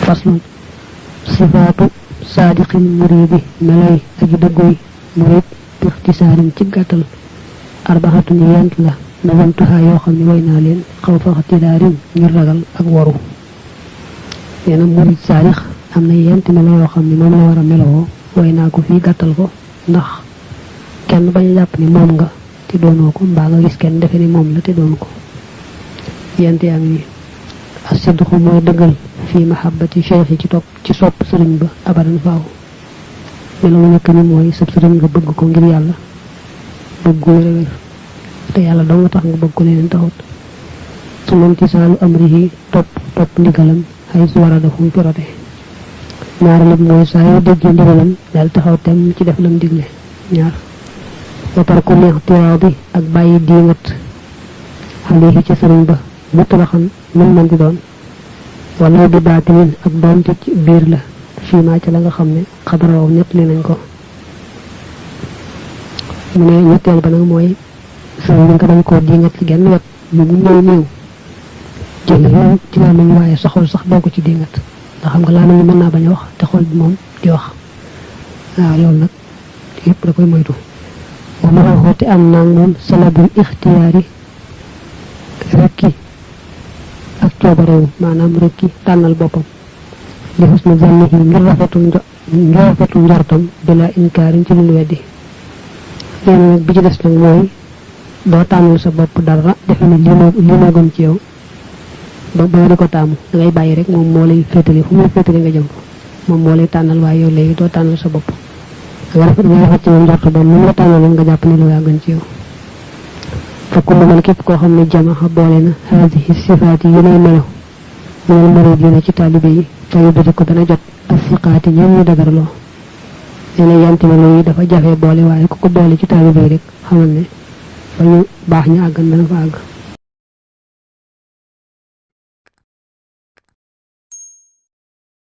faslun sifaatu saadiqin muridi melay aji dëgguy murid bi ixtisaarin ci gàttal arbaxatun yent la nazamtuhaa yoo xam ne way naa leen xaw fa xtilaarin ngir ragal ak waru nee na murid saadix am na yent melo yoo xam ne moom la war a melowoo way naa ko fii gàttal ko ndax kenn bañ a jàpp ni moom nga te doonoo ko mbaa nga gis kenn defe ni moom la te doonu ko yent yaa ngi asidxu mooy dëggal fii mahabbati cheikh yi ci sopp sëriñ ba abadan faaw melo mu nekk ni mooy sab sëriñ nga bëgg ko ngir yàlla bëgg ko wér te yàlla doo nga tax nga bëgg ko leneen taxut su imtisaalu amrihi topp ndigalam xay su war a defum pirote ñaareelu mooy saa yoo déggee ndigalam daal taxaw tem ci def lam digle ñaar ba par ku neex tiraaw bi ak bàyyi diingat xale ci sëriñ ba mutalaxan mën man di doon wala bi baatinin ak doonte ci biir la fii maa ci la nga xam ne xabaroo ñett li nañ ko mu ne ñetteel ba nag mooy sëriñ bi nga dañ koo diingat ci genn wet mu néew jël ci laa nañu waaye sa xol sax doo ko ci diingat ndax xam nga laa nañu mën naa bañ a wax te xol bi moom di wax waaw loolu nag yëpp da koy moytu wa ma xoote am naag moom salabul ixtiyaari rekki ak coobarewu maanaam rekki tànnal boppam li xusna zannihi ngir rafetu njortam bila inkaarin ci lu weddi léegi nag bi ci des nag mooy doo tànnal sa bopp dara defe ne lii moo gën ci yow ba di ko taamu da ngay bàyyi rek moom moo lay féetale fu muy féetale nga jëm moom moo lay tànnal waaye yow léegi doo tànnal sa bopp nga rafet ci moom njort ba mu la tànnal nga jàpp ne lu yaa gën ci yow fa kullu man képp koo xam ne jamaxa boole na haadihi sifaat yi nay melo minal muridina ci taalibe yi fa yóbbati ko dana jot ak siqaati ñoom ñu dagarloo nee na yanti melo yi dafa jafe boole waaye ku ko boole ci taalibe yi rek xamal ne fa ñu baax ñu àggan dana fa àgg